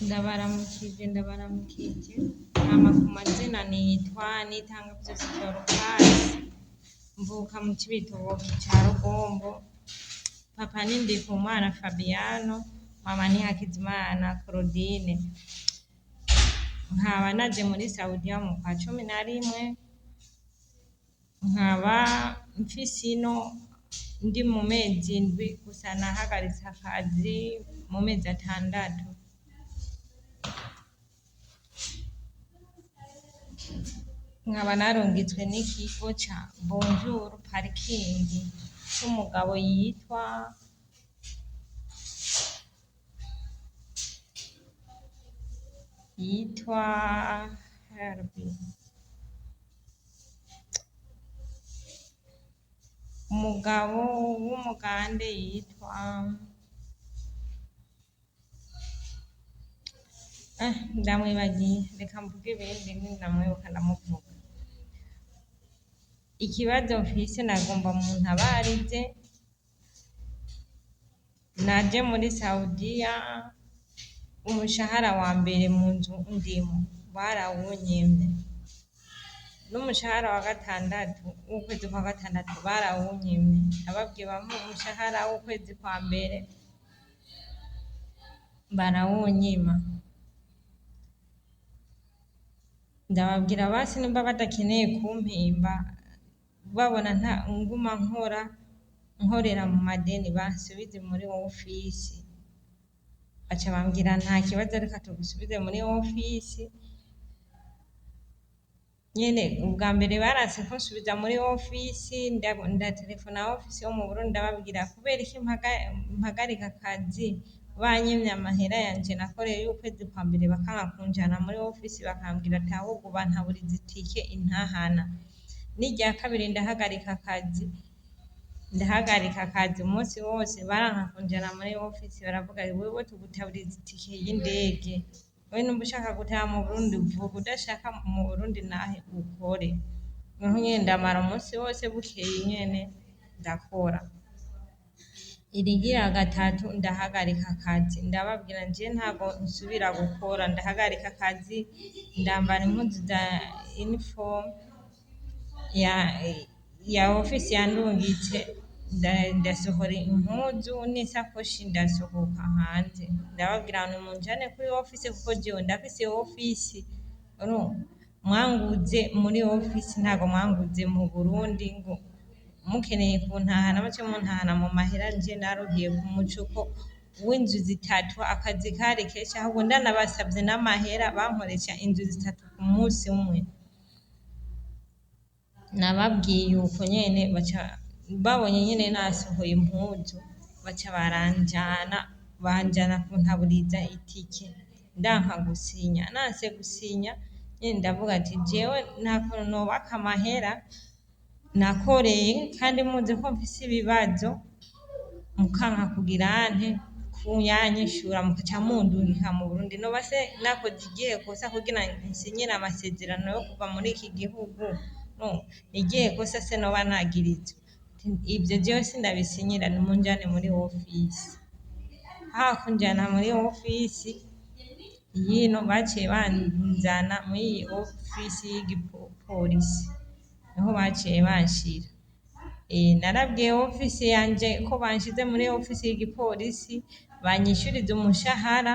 Ndabaramukije, ndabaramukije. Hama ku mazina nitwa Nitangavyose Dorcas, mvuka mu Cibitoke ca Rugombo. Papa ni Ndikumana Fabiano, mama ni Hakizimana Claudine. Nkaba naje muri Saudiya mu kwa 11, nkaba mfise ino ndi mu mezi 7, gusa nahagaritse akazi mu mezi 6. Nkaba narungitswe n'ikigo ca Bonjour Parking c'umugabo yitwa Herbie. Umugabo w'umugande yitwa ndamwibagiye, reka mvuge ibindi nindamwibuka ndamuvuga. Ikibazo mfise nagomba muntabarize, naje muri Saudiya umushahara wa mbere mu nzu ndimo barawunyimye, n'umushahara wa gatandatu w'ukwezi kwa gatandatu barawunyimye. Nababwiye bampe umushahara w'ukwezi kwa mbere barawunyima. Ndababwira basi nimba badakeneye kumpemba, babona nta nguma nkora nkorera mu madeni, bansubize muri ofisi. Baca bambwira nta kibazo, reka tugusubize muri ofisi. Nyene ubwa mbere baranse kunsubiza muri ofisi, ndatelefona ofisi yo mu Burundi ndababwira kubera iki mpagarika akazi banyimye amahera yanje nakoreye y'ukwezi kwa mbere, bakanka kunjana muri ofisi, bakambwira ati ahubwo bantaburiza itike intahana. N'irya kabiri ndahagarika akazi, ndahagarika akazi umunsi wose baranka kunjana muri ofisi, baravuga wewe tugutaburiza itike y'indege, wewe nimba ushaka gutaha mu Burundi vuga, udashaka mu Burundi nahe ukore. Niho nyene ndamara umunsi wose, bukeye nyene ndakora. Irigira gatatu ndahagarika akazi, ndababwira nje ntago nsubira gukora, ndahagarika akazi, ndambara impuzu za uniform ya ofisi yandungitse, ndasohora impuzu n'isakoshi ndasohoka hanze, ndababwira ngo munjane kuri ofisi kuko jewe ndafise ofisi. Mwanguze muri ofisi, ntago mwanguze mu Burundi ngo mukeneye kuntahana muce muntahana mu mahera nje naruhiye ku mucuko w'inzu zitatu. Akazi kari kenshi, ahubwo ndanabasavye n'amahera bankoresha inzu zitatu ku munsi umwe. Nababwiye uko nyene, baca babonye nyene nasohoye impuzu, baca baranjana, banjana kuntaburiza itike, ndanka gusinya. Nanse gusinya nyene ndavuga ati jewe nta kuntu nobaka amahera nakoreye kandi muzi ko mfise ibibazo, mukanka kugira nte kuyanyishura, mukaca mundungika mu Burundi. Noba se nakoze igihe kosa kugira nsinyire amasezerano yo kuva muri iki gihugu? No ni igihe kosa se noba nagirizwa? Ivyo jewe sindabisinyira, nimunjane muri ofisi. Ha kunjana muri ofisi yino, baciye banzana muri iyi ofisi y'igipolisi, niho baciye banshira. Narabwiye ofisi yanje ko banshize muri ofisi y'igipolisi banyishuriza umushahara,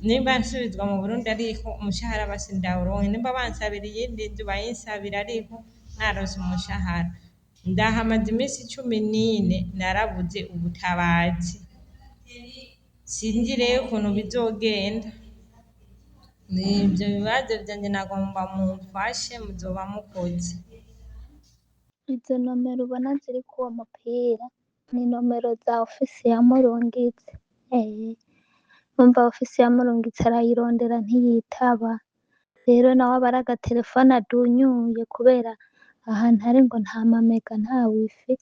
nimba nsubizwa mu Burundi ariko umushahara basi ndawuronke, nimba bansabira iyindi nzu bayinsabire ariko naronse umushahara. Ndahamaze iminsi 14, narabuze ubutabazi, sinzi rero ukuntu bizogenda. Nivyo bibazo vyanje nagomba mumfashe, muzoba mukoze. Izo nomero ubona ziri k'uwo mupira ni nomero za ofisi yamurungitse. Urumva ofisi yamurungitse arayirondera ntiyitaba. Rero nawe aba ari agatelefone adunyuye kubera ahantu ari ngo nta mamega nta wifi.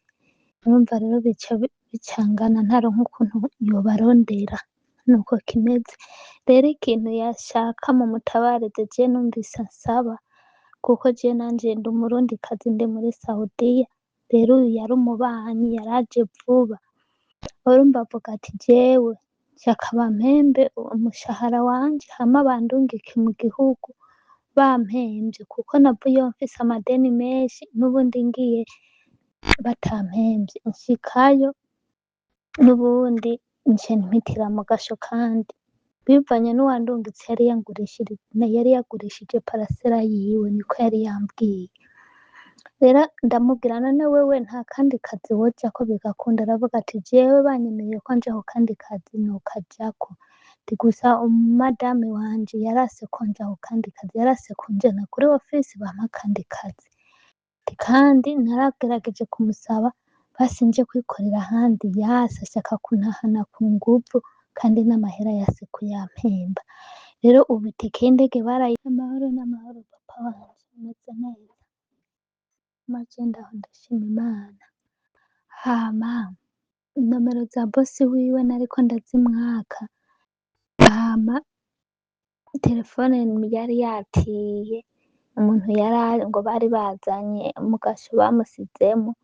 Urumva rero bica bicangana, ntaronka ukuntu yobarondera, nuko kimeze. Rero ikintu yashaka mumutabarize, je numvise ansaba, kuko je nanje ndi umurundikazi ndi muri Saudiya. Rero uyu yari umubanyi yaraje vuba. Urumva avuga ati jewe Shaka bampembe umushahara wanje hama bandungike mu gihugu bampemvye, kuko navuyeyo mfise amadeni menshi, n'ubundi ngiye batampemvye. Nshikayo n'ubundi nce mpitira mu gasho, kandi bivanye n'uwandungitse yari yangurishije, yari yagurishije parasera yiwe, niko yari yambwiye. Rero ndamubwira, none wewe nta kandi kazi wojako bigakunda? Aravuga ati jewe banyemereye ko nja ku kandi kazi nokajako. Ati gusa umumadame wanje yarase ko nja ku kandi kazi, yarase kunjana kuri ofisi bampa akandi kazi. Ati kandi naragerageje kumusaba basi nje kwikorera ahandi, yase ashaka kuntahana ku nguvu, kandi n'amahera yase kuyampemba. Rero ubu itike y'indege barayi. Amahoro n'amahoro papa wanje, umeze neza? Maje ndaho, ndashima Imana. Hama inomero za bosi wiwe nariko ndazimwaka, hama telefone yari yatiye umuntu yari ngo bari bazanye mu gasho bamusizemwo,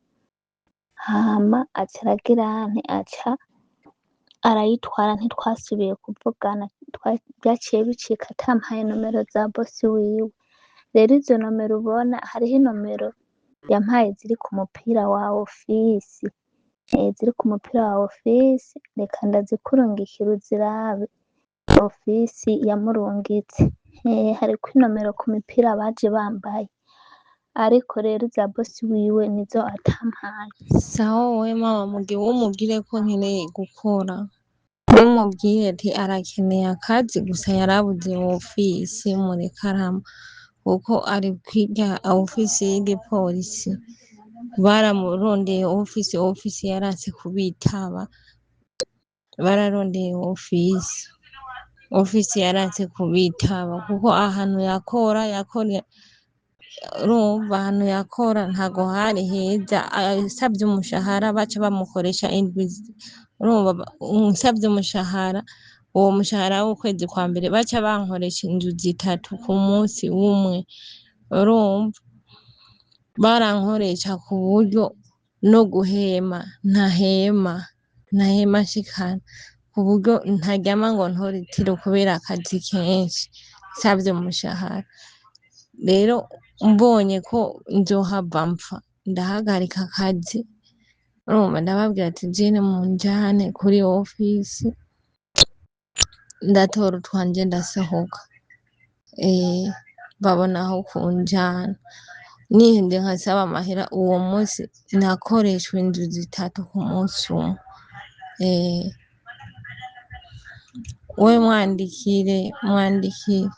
hama aca aragira nte, aca arayitwara, ntitwasubiye kuvugana, vyaciye bicika atampaye nomero za bosi wiwe. Rero izo nomero ubona, hariho inomero yampaye ziri ku mupira wa ofisi, ziri ku mupira wa ofisi, reka ndazikurungikira uzirabe. Ofisi yamurungitse, hariko inomero ku mipira baje bambaye, ariko rero iza bosi wiwe nizo atampaye. Sawa wowe mama, mugihe umubwire ko nkeneye gukora, umubwire ati arakeneye akazi gusa yarabuze ofisi mureke arama, kuko ari kwiga ofisi y'igipolisi. Baramurondeye ofisi, ofisi yaranse kubitaba. Bararondeye ofisi, ofisi yaranse kubitaba, kuko ahantu yakora yakora, urumva ahantu yakora ntago hari heza. Asavye umushahara baca bamukoresha indwi, urumva nsavye umushahara, uwo mushahara w'ukwezi kwa mbere baca bankoresha indwi 3 ku munsi umwe. Urumva barankoresha ku buryo no guhema ntahema, ntahema nshikana, ku buryo ntaryama ngo ntore itiro kubera akazi kenshi. Nsavye umushahara rero mbonye ko nzohava mpfa, ndahagarika akazi. Urumva ndababwira ati jene munjane kuri ofisi, ndatora utwanje ndasohoka, babona aho kunjana. Nihende nkasaba amahera uwo munsi nakoreshwa indwi 3 ku munsi umwe. We mwandikire, mwandikire.